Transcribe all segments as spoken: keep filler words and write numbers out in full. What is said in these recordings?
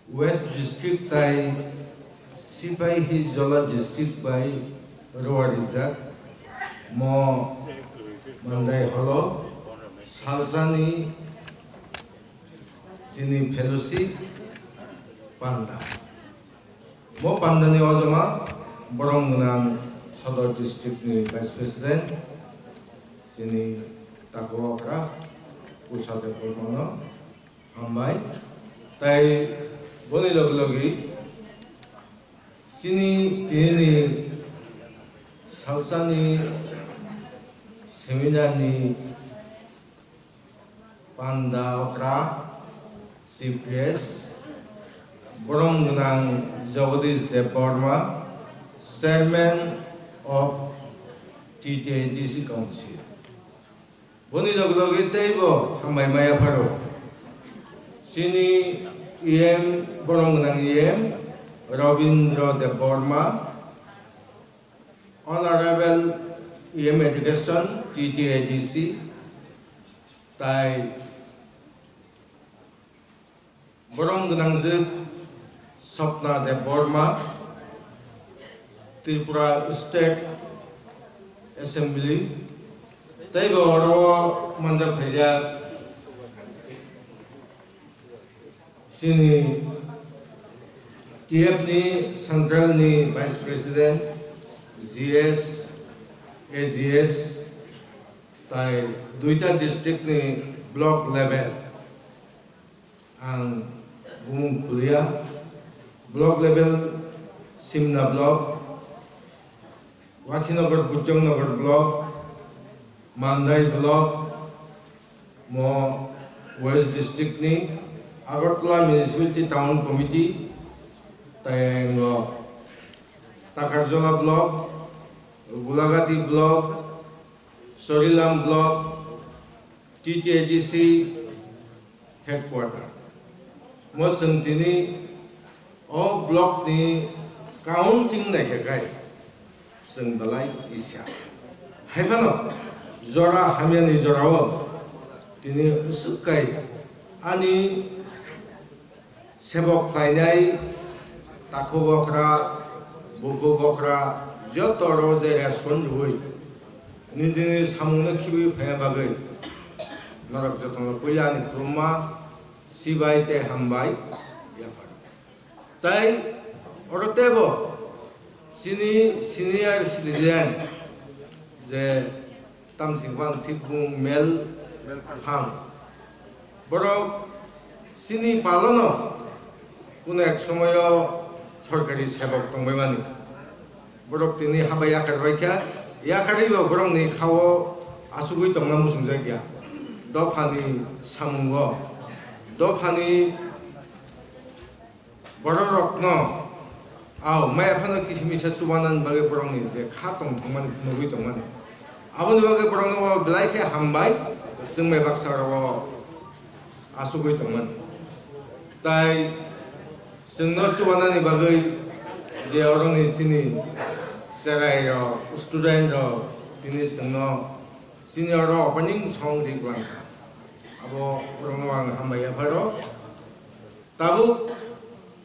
West District tai Sipahijola District bai roa rijak mo Mandai holo salsani chini fellowship panda. Mo pandani ojoma borom gwnang Sodor District ni Vice President chini Taku Okra Pusa Debbarmano hambai. Tai boni logi logi chini tini salsani seminar ni panda okra chief guest borom gwnang Jagadish Debbarma, Chairman of T T A D C Council. Boni logi logi teibo hambai maya pharo. Chini E M, borom gwnang E M Robindra Debbarma, Honorable E M Education, T T A D C, tai borom gwnangjwk Swapna Debbarma, Tripura State Assembly, teibo oro manjak phaijak chini T F ni Central ni Vice President, G S, A G S, tai duita district ni block level ang bumung khuliya, block level Simna block, Wakhinagar, Bujongnagar block, Mandai block, mo West District ni Agartala Municipality Town Committee, tai ngo Takarjola block, Gulagati block, Sorilam block, T T A D C headquarter. Mo chwng tini o block ni counting naikha khai chwng belai kisa. Hai phano jora hamyani jorao tini bwswk kai ani sebok khlainai takhuk okra, bukhuk okra, joto oro je respond rwui nijini samungno khibiui phaiya bagwi norok jotono puila ani khulumma, sibai tei hambai yaphar. Tai oro teibo chini senior citizen je tamsing bang thik bung mel phang. Borok chini palono kuno ek somoyo sorkari sebok tongbaimani. Borok tini habai yakar baikha, yakarwibo borokni khao asugwi tongna muchungjakya. Dophani samungo, dophani bororokno, au, maya phano kisi misa chubanani bagwi borokni je kha tong thangmani, phunugwi tongmani. Aboni bagwi borokno o belai khe hambai, chwngbai baksa rogo asugwi tongmani. Tai chwngno chubanani bagwi je oroni chini cherai rok, student rok, tini chwngno chini oro opening song rik langkha. Abo borokno ang hambai yapharo. Tabuk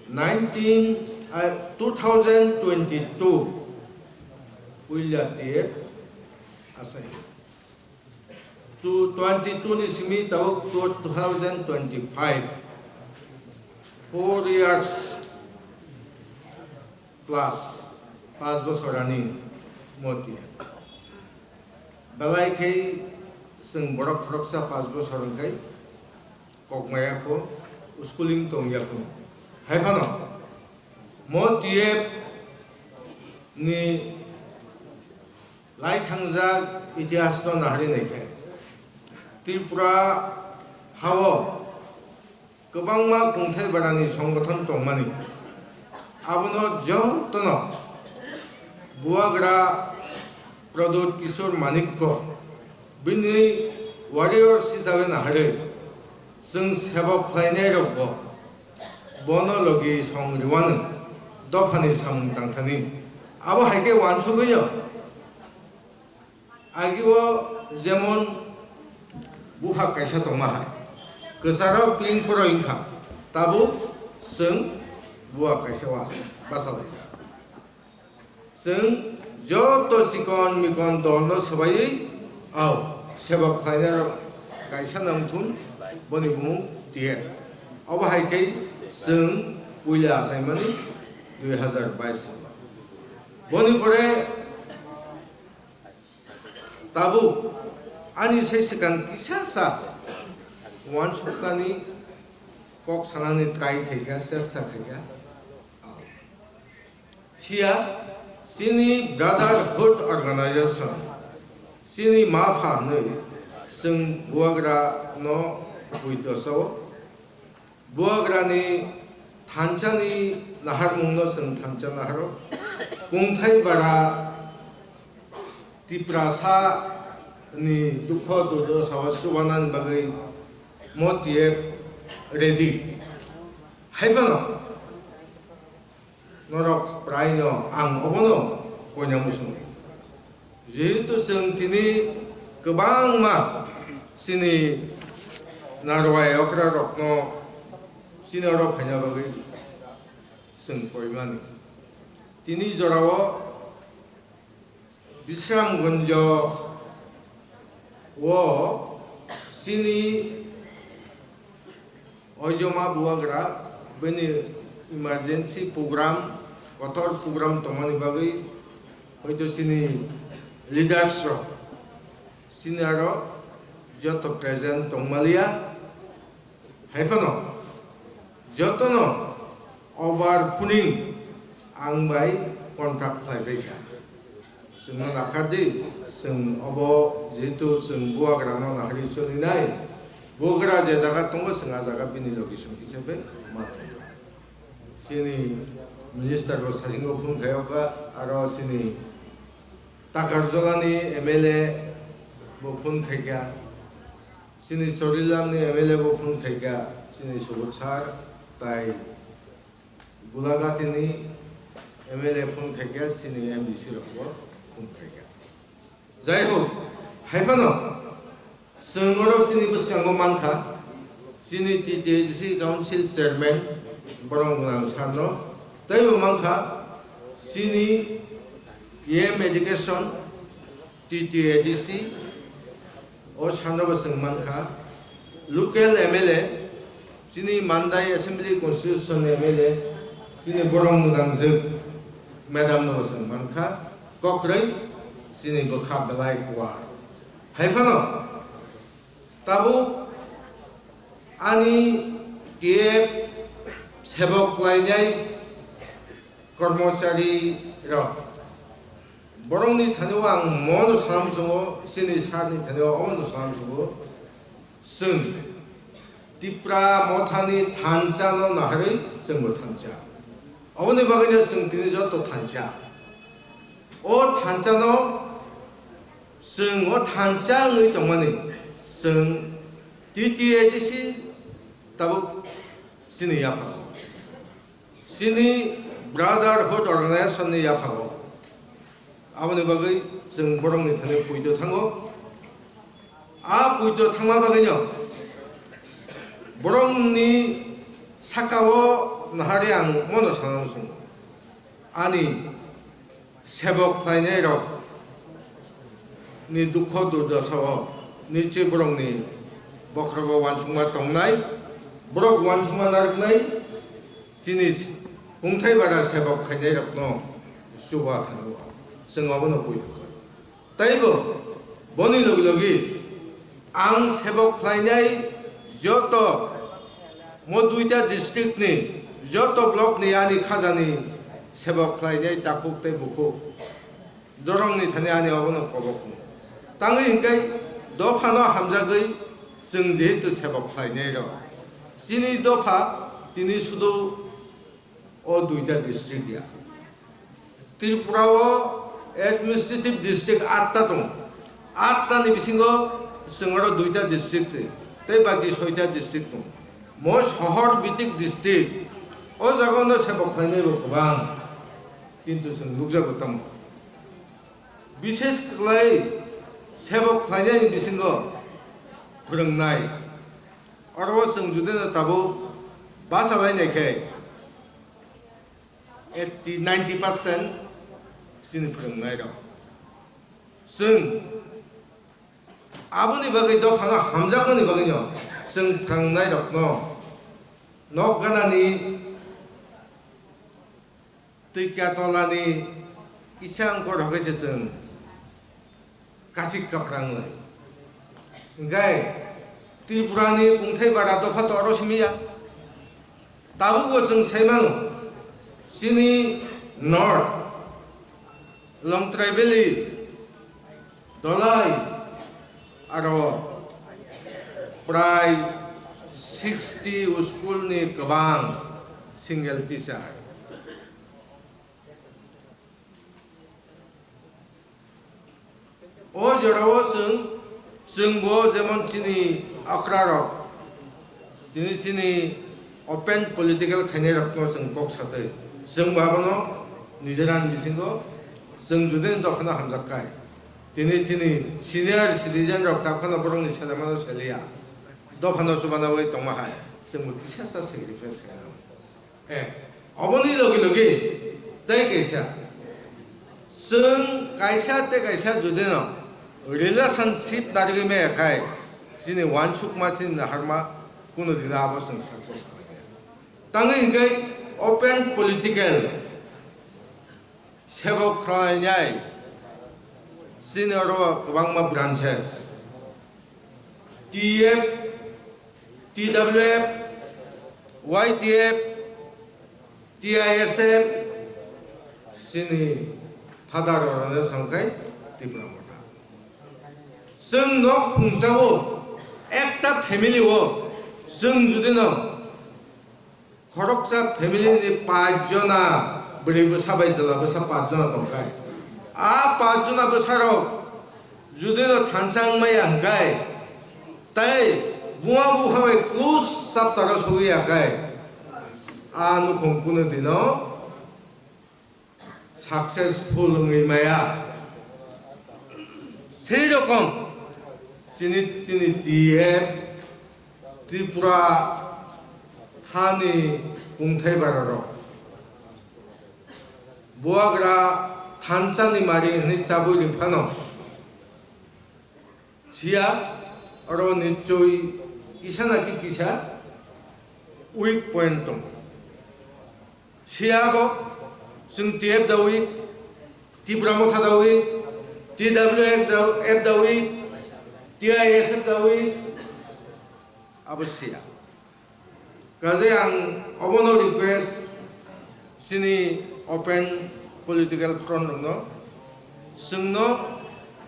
nineteen, ah, two thousand twenty-two puila T F asai. Two twenty-two ni simi tabuk two thousand twenty-five, four years plus, pas bosor ani moti. Belai khe chwng borok khoroksa pas bosor wngkhai kok maya kho, schooling tong ya kho. Hai phano mo T F ni lai thangjak itihas no nahari nai khe Tripura hao kwbangma kungthai barani songgothon tongmani. Abono jotono buagra Pradyot Kishore Manikya bini warriors hisabe naharwi chwng sebok khlainairokbo bono logi song rwano dophani samung tangthani. Abo hai khe uansugwino Agio jemon bupha kaisa tongma hai. Kwcharo pling poroi wngkha. Tabuk Chwng buwa kaisa wa bachalaijak. Chwng joto chikon mikon dolno swbaiwi, au, sebok khlainairok kaisa nangthun, boni bumung T F. Obo hai khe chwng puila achaimani dui hazar bais salo. Boni pore tabuk ani sai swkang kisa sa uansuknani kok sanani try khaikha, chesta khaikha. Siya, chini Brotherhood Organization, chini mapha hwnwi chwng bubagrano puito sao. Bubagrani thanchani naharmungno chwng thancha naharo. Kungthai bara Tiprasa ni dukho durdo sawa chubanani bagwi mo T F ready. Hai phano norok praino ang obono koina muchungo. Jehetu chwng tini kwbangma chini narwai okra rokno chini oro phaina bagwi chwng koimani. Tini jorao Bisramganjo o chini oijoma bubagra bini emergency program, kotor program tongmani bagwi hoito chini leaders rok chini aro joto present tongmaliya. Hai phano jotono over phuning ang bai contact khlai bai kha. Chwngno nakhar di, chwng obo jehetu chwng bubagrano nahari solinai, bubagra je jaga tongo chwng a jaga bini logi song hisabe ma tongo. Chini minister bo sasingo phone khayoka, aro chini Takarjolani M L A bo phone khaikha. Chini Chorilamni M L A bo phone khaikha, chini Subud sir, tai Gulagatini M L A phone khaikha, chini M D C rokbo phone khaikha. Jai ho, hai phano chwng oro chini bwskango mankha, chini T T A D C Council Chairman borok gwnang sir no, teibo mankha chini P M Education, T T A D C o sano bo chwng mankha, local M L A, chini Mandai Assembly Constitution M L A, chini borok mwdangjwk madam no bo chwng mankha, kokrwi chini bwkha belai kuar. Hai phano tabuk ani T F sebok klainai kormochari rok. Borokni thani o ang mono sana muchungo, chini sir ni thani o omono sana muchungo. Chwng Tipra mothani thansa no naharwi chwngbo thansa. Oboni bagwino chwng tini joto thansa. O thansa no chwng o thansa wngwi tongmani chwng T T A D C tabuk chini yaphango. Chini Brotherhood Organization ni yaphango. Aboni bagwi chwng borokni thani puito thango. A puito thangma bagwino borokni sakao nahari ang mono sana muchungo. Ani sebok khlainai rok ni dukho durdosa o nichwi borok ni bokhorogo uansukma tongnai, borok uansukma narwknai, chini kungthai bara sebok khlainai rokno chuba thani o chwng obono pui rwkha. Taibo boni logi logi ang sebok khlainai joto mo duita district ni joto block ni ani khajani sebok khlainai takhuk tei bukhuk dorong ni thani ani obono kobok tangwi hinkai dopha no hamjagwi chwng jehetu sebok khlainai rok chini dopha tini sudu o duita district ya. Tripura o administrative district atta tongo. Atta ni bisingo chwng oro duita district se, tei baki soita district tongo. Mo sohor bitik district, o jaga no sebok khlainai bo kwbang, kintu chwng nukjago tamo. Bishes kwlai sebok khlainai ni bisingo phwrwngnai. Oro o chwng judino tabuk Basa bai nai khe eighty, ninety percent chini phwrwngnairok. Chwng aboni bagwi dophano hamjakmani bagwino chwng phwrwngnairokno nok ganani twi katolani kisa wngkor hokhe se chwng kachik kaphrang wngnai. Hwnkhe Tripurani kungthai bara dopha to oro simi ya. Tabukbo chwng sai mano, chini North, Longtrai Valley, Dholai, aro prai sixty school ni kwbang single teacher. O jorao chwng, chwngbo jemon chini okrarok, tini chini open political khainairokno chwng kok satwi, chwngbo abono nijera ni bisingo chwng judini dophano hamjak kai. Tini chini senior citizen rok takhano borokni selamano seliya, dophano chubana bai tongma hai chwngbo kisa sa sacrifice khainai. Eh, oboni logi logi tei kaisa, chwng kaisa tei kaisa judino relationship narigwi maya khai, chini uansukma, chini naharma, kuno dino abo chwng success khlai maya. Tangwi hwnkhe open political sebok khlainai chini oro kwbangma branches, T F, T W F, Y T F, T I S F, chini father rok songkhai Tipra Motha. Chwng nok phungsa o ekta family o chwng judino khoroksa family ni pach jona bwrwi bwsa bai chwla bwsa pach jona tongkhai. A pach jona bwsarok judino thansa wngmaya hwnkhe tei buma bupha bai close chapter o sogwi ya khe a nukhung kunu dino successful wngwi maya. Sei rokom chini, chini T F Tripura hani kungthai bararok buagra thansa ni mari hwnwi chabwi ri phano siya, oro nichoi kisa na ki kisa weak point tongo. Siya bo chwng T F da weak, Tipra Motha da weak, T W F da, F da weak, T I S F da weak, abo siya. Kaje ang obono request chini open political front rokno, chwngno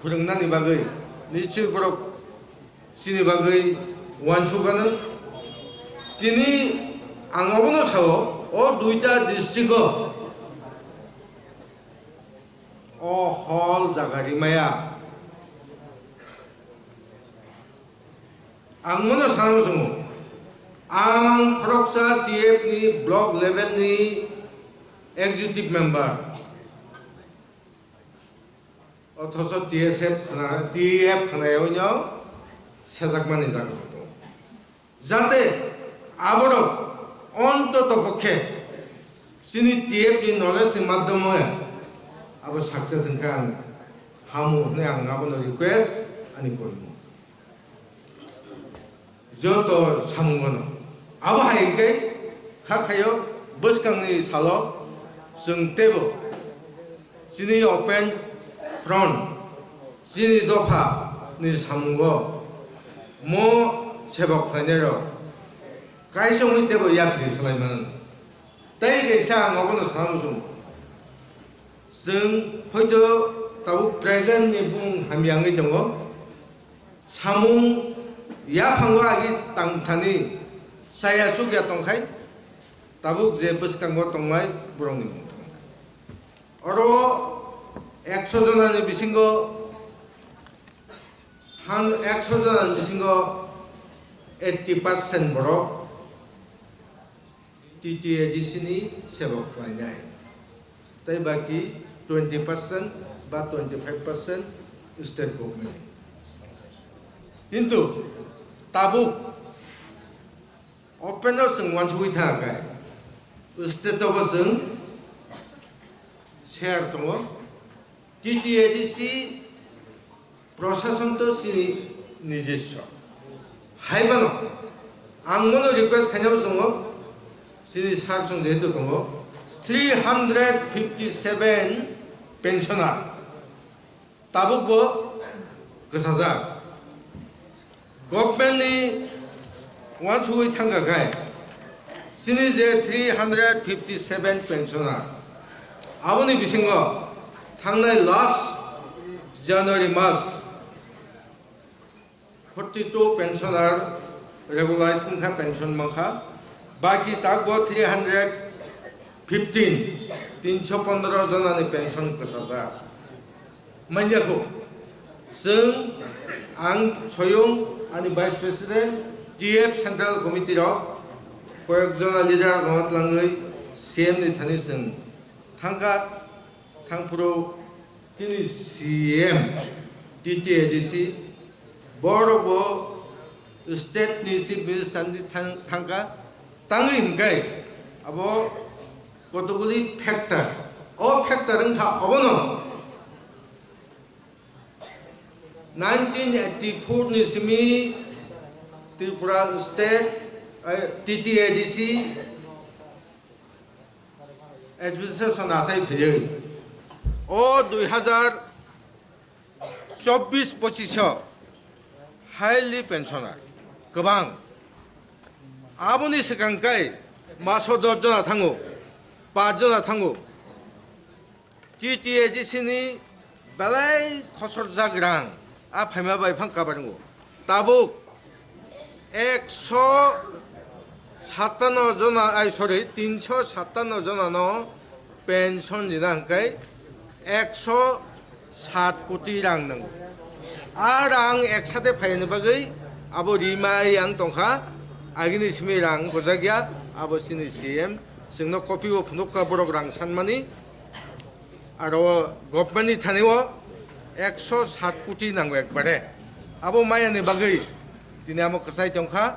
phwrwngnani bagwi, nichoi borok chini bagwi uansuk anw. Tini ang obono sao, o duita district o o hall jaga rimaya. Ang mono sana muchungo, ang khoroksa T F ni block level ni executive member, othocho T S F khna, T F khnayawi no sejakmani jaga tongo. Jate aborok ontoto pokhe chini T F ni knowledge ni madhyome abo success wngkha ang hamu hwnwi ang abono request ani koimung. Joto samungono. Abo hai hwnkhe kha khaio bwskangni salo chwng teibo chini open front, chini dopha ni samungo mo sebok khlainairok kaisa wngwi teibo yapri salai mano. Tei kaisa ang obono sana muchungo. Chwng hoito tabuk present ni bumung hamya wngwi tongo. Samung yaphango agi tang thani chaya chukya tongkhai, tabuk je bwskango tongnai borokni mung thangkha. Oro ekso jonani bisingo, han ekso jonani bisingo eighty percent borok T T A D C ni sebok khlainai, tei baki twenty percent ba twenty five percent state government ni. Kintu tabuk Open o chwng uansugwi thang khe, state o bo chwng share tongo. T T A D C proshashan to chini nijiswa. Hai phano ang bono request khaina muchungo, chini sir chwng jehetu tongo, three hundred fifty seven pensioner tabuk bo kwchajak. Government ni uansugwi thangkha khe chini je three hundred fifty seven pensioner, aboni bisingo thangnai last January mas forty two pensioner regularize wngkha, pension mankha, baki tabuk three hundred fifteen, tinso pondro jona ni pension kwchajak. Manya kho. Chwng, ang soyung, ani Vice President, T F Central Committee rok, koyek jona leader rok twlangwi C M ni thani chwng thangkha, thangphuru chini C M, T T A D C, borok bo state ni Chief Minister ni thang-, thangkha, tangwi hwnkhe abo kotokguli factor, o factor wngkha obono nineteen eighty four ni simi Tripura state, eh, T T A D C administration achai phaiwi o dui hazar chobbish pochish o highly pensioner kwbang. Aboni swkang kai maso dos jona thango, paanch jona thango. T T A D C ni belai khosorjak rang a phaima bai phang kabar wngo. Tabuk ekso satanno jona, ai, sorry, tinso satanno jona no pension rina hwnkhe ekso sat koti rang nango. A rang eksate phaiyani bagwi abo rimai ang tongkha, agini simi rang gojak ya, abo chini C M chwngno copy bo phunukha borok rang sanmani. Aro government ni thani o ekso sat koti nango ekbare. Abo maya ni bagwi tini amo kwchai tongkha.